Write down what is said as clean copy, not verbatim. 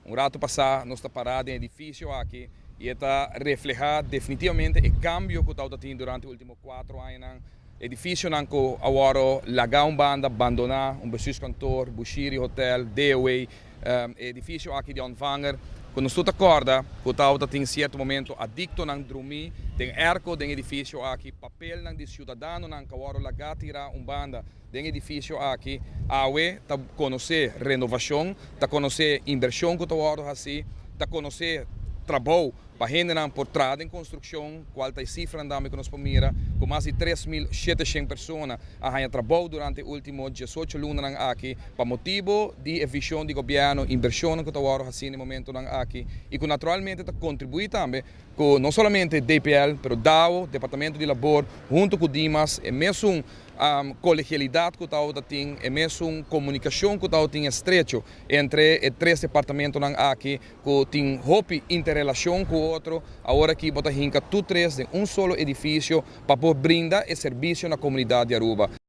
Un rato pasa nos ta para den edificio aki y e ta refleha definitivamente e cambio cu ta tin durante ultimo 4 aña. Edificionan cu a wordo laga un banda, abandona, un bestuurskantoor, Bushiri Hotel, DOA, edificio aki di Ontvanger, cu nos ta corda cu ta tin cierto momento adictonan drumi den airco den edificio aki, papelnan di ciudadanonan cu a wordo laga tira un banda den edificio aki. Awe ta conoce renovacion, ta conoce inversion cu ta wordo haci, ta conoce trabou pa hendenan por traha den construccion, cual ta e cifra tambe cu nos por mira, cu mas di 3.700 persona a haya trabou durante ultimo 18 lunanan aki, pa motibo di vision di gobierno, inversion cu ta wordo haci na e momentonan aki, y cu naturalmente ta contribui tambe cu no solamente DPL, pero DAO, Departamento di Labor, hunto cu DIMAS, e mesun colegialidad cu ta tin, e mesun comunicacion cu ta tin estrecho entre e tres departamentonan aki, cu tin hopi interrelacion cu otro. Awor aki bo ta hinca tur tres den un solo edificio pa por brinda e servicio na comunidad di Aruba.